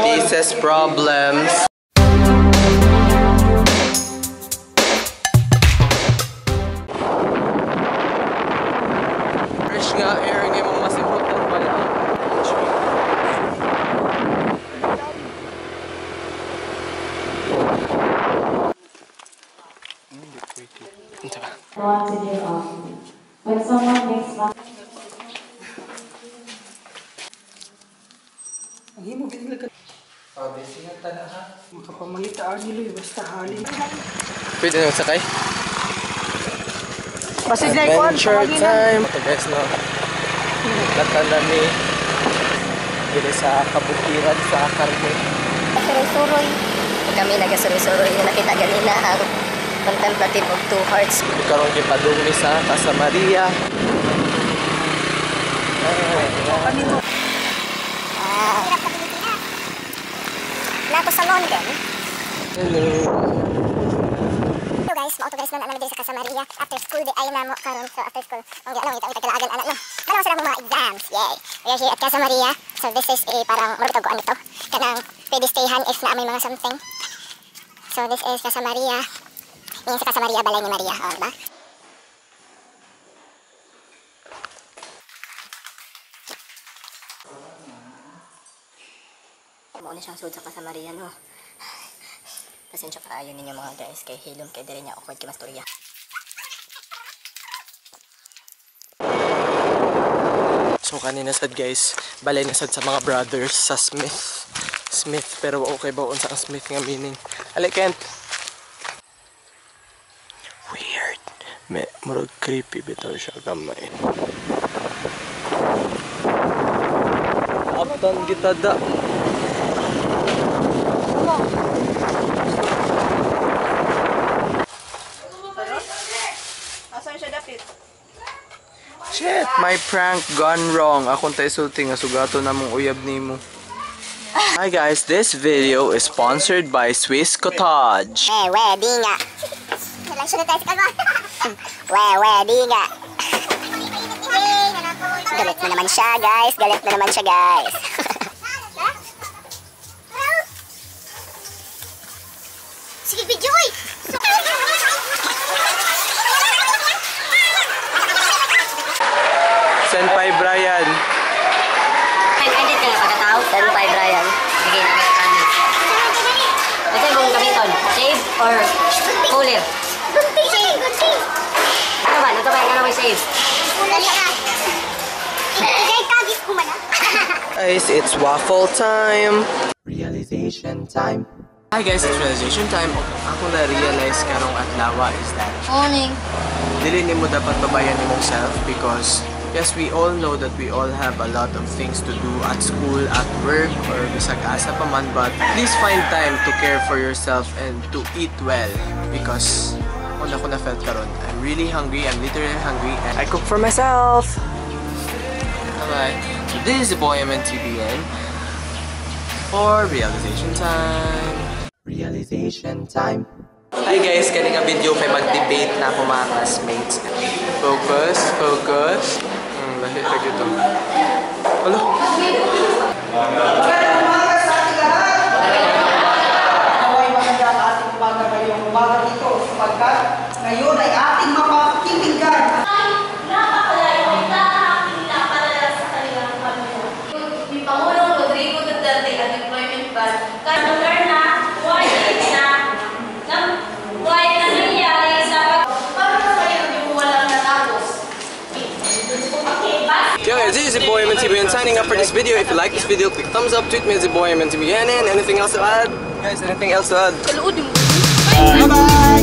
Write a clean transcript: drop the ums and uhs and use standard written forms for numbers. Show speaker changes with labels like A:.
A: Thesis problems. Fresh nga air nga imong masimutan pala.
B: Want to give up. When someone makes fun
C: Makapamangita ani Loy, basta halin.
A: Pwede na magsakay?
C: Basig na ikuan,
A: Adventure time! Ito guys, no? Natanda ni dili sa kabukiran sa Carmen.
D: Suroy-suroy. Kami nagasuroy-suroy na nakita ganina ang contemplative of two hearts.
A: Karon kay padung ni sa Casa Maria.
D: Hirap sa Pilipinas. Nato sa London.
A: Hello.
D: Hello guys, mao to guys na namin diri sa Casa Maria. After school di ay namo karon. So after school, ang ano kita kita kalaagan ana no. Ano sa mga exams. Yay. We are here at Casa Maria. So this is a parang murag taguan nito. Kanang pwede stayhan if naa may mga something. So this is Casa Maria. Yung sa Casa Maria, balay ni Maria, oh, diba? Mao na siyang sud sa Casa Maria, no? Pasensya kaayo ninyo mga guys, kay hilom kay diri niya awkward kay mastorya.
A: So kanina sad guys, balay na sad sa mga brothers sa Smith. Smith, pero okay ba unsa ang Smith nga meaning? Ali Kent. Weird. Me, murag creepy bitaw siya gamay. Upton kita da.
C: Asan siya dapit?
A: Shit, my prank gone wrong. Akong tayo sulti nga sugato na mong uyab nimo. Hi guys, this video is sponsored by Swiss Cottage.
D: Eh, we, di nga. Wala siya na tayo sa kalwa. We, we, di nga. Galit na naman siya, guys. Galit na naman siya, guys. Sige, video, oy!
A: Senpai Brian.
D: Edit ka nga pagkatao. Senpai Brian. Sige, kami. Kasi kung gamiton, shave or cooler? Gunting! Gunting! Ano ba? Ano ba? Ano ba shave?
A: Guys, it's waffle time. Realization time. Hi guys, it's realization time. Ako na-realize karong adlaw is that
D: Morning.
A: Dili nimo dapat babayan imong self because yes, we all know that we all have a lot of things to do at school, at work, or bisag asa pa man, but please find time to care for yourself and to eat well because una ko na felt karon. I'm really hungry. I'm literally hungry and I cook for myself. Bye-bye. So this is the boy MNTBN for realization time. Realization time. Hi guys, kani nga video kay mag-debate na ako mga classmates. Focus, focus. Lahi ra gyud to. Alo.
C: Magandang umaga sa ating lahat! Naway maganda ang ating umaga ngayong umaga dito sapagkat ngayon ay ating mapakikinggan.
E: Napakalayo, nakakilala sa kanilang pamilya. Ni Pangulong Rodrigo Duterte ang employment ban. Kaya lugar na white na na white na nangyari sa para sa yung walang natapos. Okay, bas.
A: Yo guys, this is your boy MNTBN signing up for this video. If you like this video, click thumbs up, tweet me as your boy MNTBN, and anything else to add? Guys, anything else to add?
C: Bye-bye!